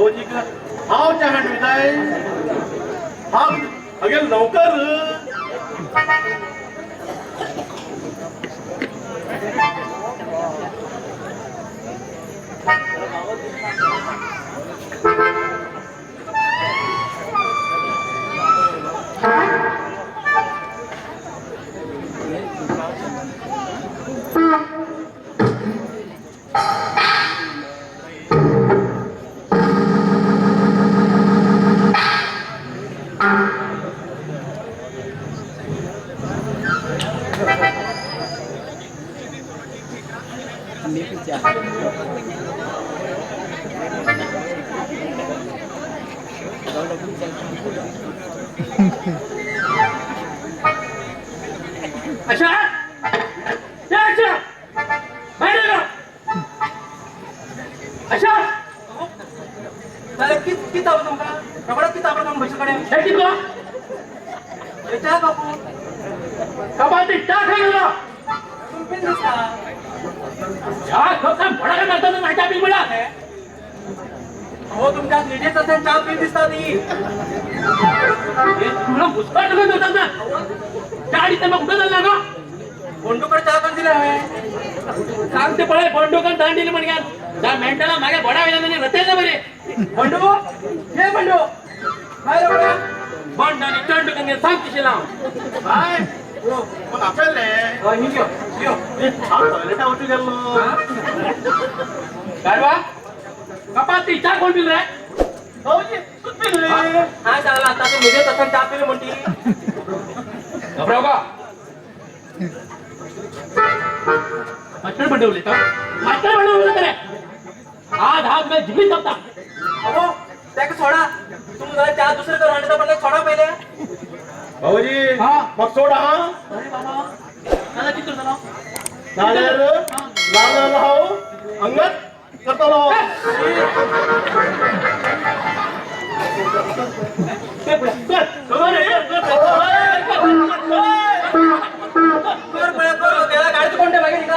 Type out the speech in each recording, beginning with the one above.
भाऊजीक हांव च्या हाडून दिताय हांव अगे नौकर अशा अशा बाहेर ये ना. अशा किती ताप तुमका कपडात किती तापला काम बशीकडे हे किती च्या कापू कपाती टाक हे गेला तुमपीन दिसता या खप भडा काय करतात नाही त्या बिल मला हो तुमच्या निजेच असेल चहा पीन दिसता ती हे तुला घुसकाट टाकून देतात ना गाडी तर मग कुठं चालला ना बोंडूकडे चहा कोण दिला हवे सांगते पळे बंडोकन दांड दिली म्हण त्या मेंटाला मागे बडा वेळा नाही रतेल ना बरे बंडू हे बंडू काय रे बडा बंड आणि चंडूकन सांग तिशी लाव बाय मग आपले हो ही घेऊ घेऊ हांव टॉयलेटा वचूं गेल्लो काय बा कपाती चा कोण पिल रे भाऊजी तूच पिल्ले हा सांगला आता तू निजेच असेल चहा पिली म्हणती घबराव का मास्टर बनवले तर मास्टर बनवले तर आज हात मी जिभीत जपता अहो त्याका सोडा तुम्ही जरा चहा दुसरं करून आणता पण सोडा पहिले भाऊजी हा. मग सोडा हा अरे बाबा दादा किती झाला नाल्यार लाल हांव अंगत करतलो कर पळे कर त्याला काढतो कोणते मागे का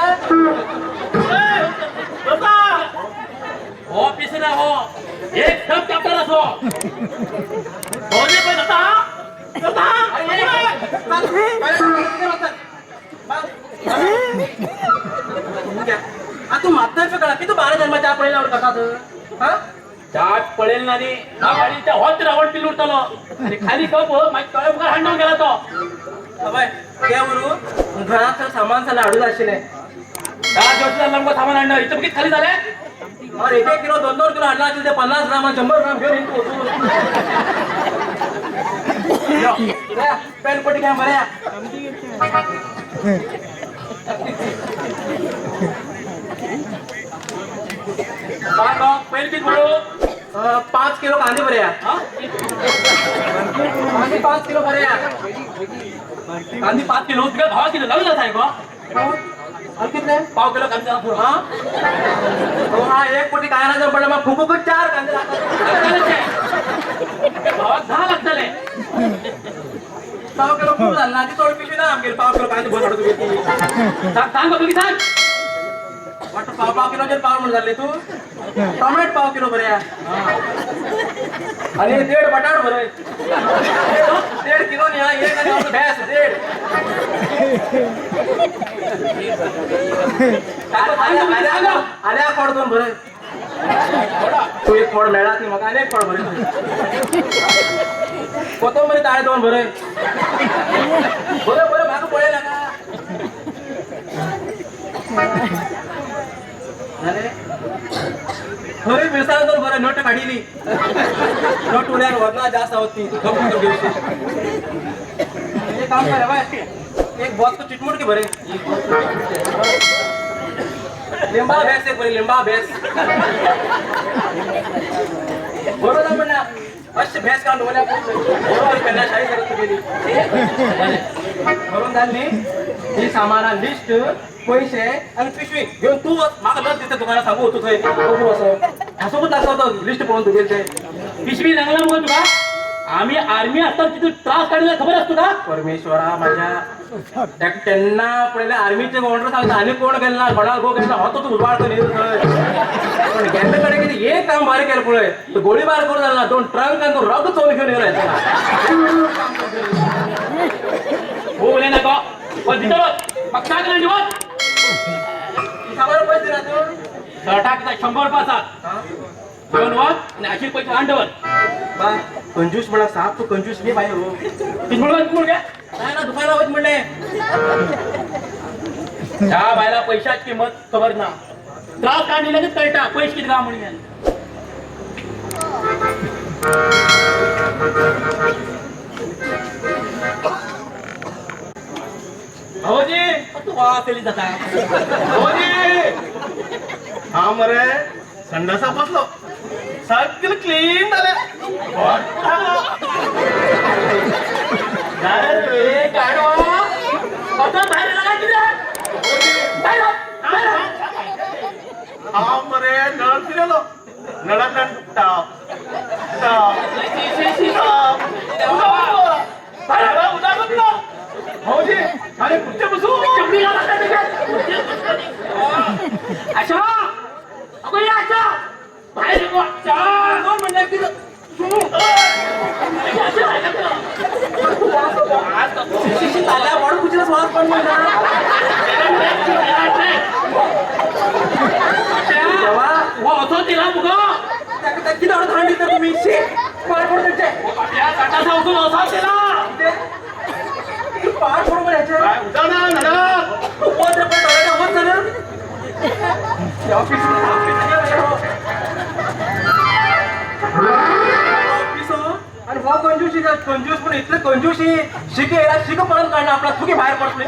हो पिसरा हो एक सब चॅप्टर असो भाऊजी पण आता तू मागता कळा की तू बारा जन्माच्या पडेल करतात हा चाट पडेल ना रे हा गाडीच्या होत रावण पिल उरतलो आणि खाली कप हो माझ्या तळ्या मुखार हांडून गेला तो बाय त्या बरोबर घरात सामान झालं हाडू आशिल्लें 10 दिवस झालं आमकां सामान हाडणं इथं किती खाली झाले और एक एक किलो दोन दोन किलो हाडला आशिल्लें ते 50 ग्राम 100 ग्राम घेऊन येतो तू पेन पटी घ्या बऱ्या काय बा पहिले किती म्हणू 5 किलो कांदे बऱ्या हा कांदे 5 किलो बऱ्या कांदी 5 किलो तुका भावा किलो लागून जाता गो आणि कितले पाव किलो कांदे जाणार पुरो हा हो हा एक कोटी काय ना पडलं मग फुकूक 4 कांदे लागतात भावाक 10 लागतले पाव किलो खूप झालं ना ती चोड पिशवी ना आमगेर पाव किलो कांदे भरून हाडू तुगे सांग सांग गो तुगी सांग वाटतं पाव पाव किलोचेर पाव म्हणून जाल्ले तू टोमॅट पाव किलो बऱ्या आणि 1.5 बटाट बरे 1.5 किलो न्ही हा, एक आनी भेस 1.5 आल्या खोड 2 बरे तू एक खोड मेळात न्ही म्हाका आनी एक खोड बरे कोथंबरी ताळे 2 बरे बरें बरें म्हाका पळय नाका जालें खरी मिरसांग दोन बरें नट काडिली नट उल्यार वजना जास्त आहोत ती गप्प घेवची एक काम कर बाय एक बॉस चिटमुटकी बरे लिंबा भेस एक बरी लिंबा भेस बरोबर म्हणा अशे भेस काढून दवरल्या बरोबर पेन्ना शाही करत तुगेली बरोवन जालें न्ही ही सामानां लिस्ट पैसे आनी पिशवी घेवन तूं वच म्हाका लज दिसता दुकानार सांगू तूं थंय खबर वचो हांसूंकूच लागता तो लिस्ट पळोवन तुगेलें तें पिशवी लागला मुगो तुका आम्ही आर्मी असताना किती त्रास काढलेला खबर असतो का? परमेश्वरा माझ्या त्यांना पहिले आर्मीचे गव्हर्नर सांगता आणि कोण गेला ना कोणाला गो गेला होतो तू उजवाड करून पण गेल्ल्याकडे किती एक काम भारी केलं पळय तो गोळीबार करून झाला ना दोन ट्रंक आणि तो रग चोरून घेऊन येऊ राहिला. हो बोले नका पण तिथं पक्षा केला निवत 100 रुपये दिला तू सटाक 100 रुपये घेऊन वत आणि अशी पैसे अंडवर बा कंजूस म्हणा साहेब तू कंजूस नाही बाई हो. मुलगा मुलगा नाही ना दुकानावर म्हणले ह्या बायला पैशाची किंमत खबर ना त्रास काढली लगेच कळटा पैसे किती का म्हणून. भाऊजी तू वास येली जाता. भाऊजी हा मरे संडासा बसलो सगळं क्लीन झालं. अरे गाढवा. आता बाहेर लागा किती बाहेर आ, बाहेर आ. हा मरे नळ फिरलो नळातला टाप टाप शी, शी, शी. टाप उदा उदा उदा भाऊजी अरे कुठे बसू? चमडी घाला त्या त्याच्यात. आशा अगं ये आशा बाहेर ये गं, आशा. कोण म्हणलं की आशा, बाहेर ये गं. शिशी चालल्या वाढू कुचला स्वाद पण म्हणा तेव्हा हो असो तिला मुगं. किती आवडत थंडी तर तुम्ही शी पार पडू त्यांचे आपल्या संडासा उठून असा तिला. पार पडू म्हणायचे काय उदा ना नळात. वर पण डोळ्याला वर झालं ऑफिस ऑफिस हो. आणि हो कंजूशी कंजूस पण इथलं कंजूशी शिके याला शिक पडून काढणं आपला थुकी बाहेर पडतो.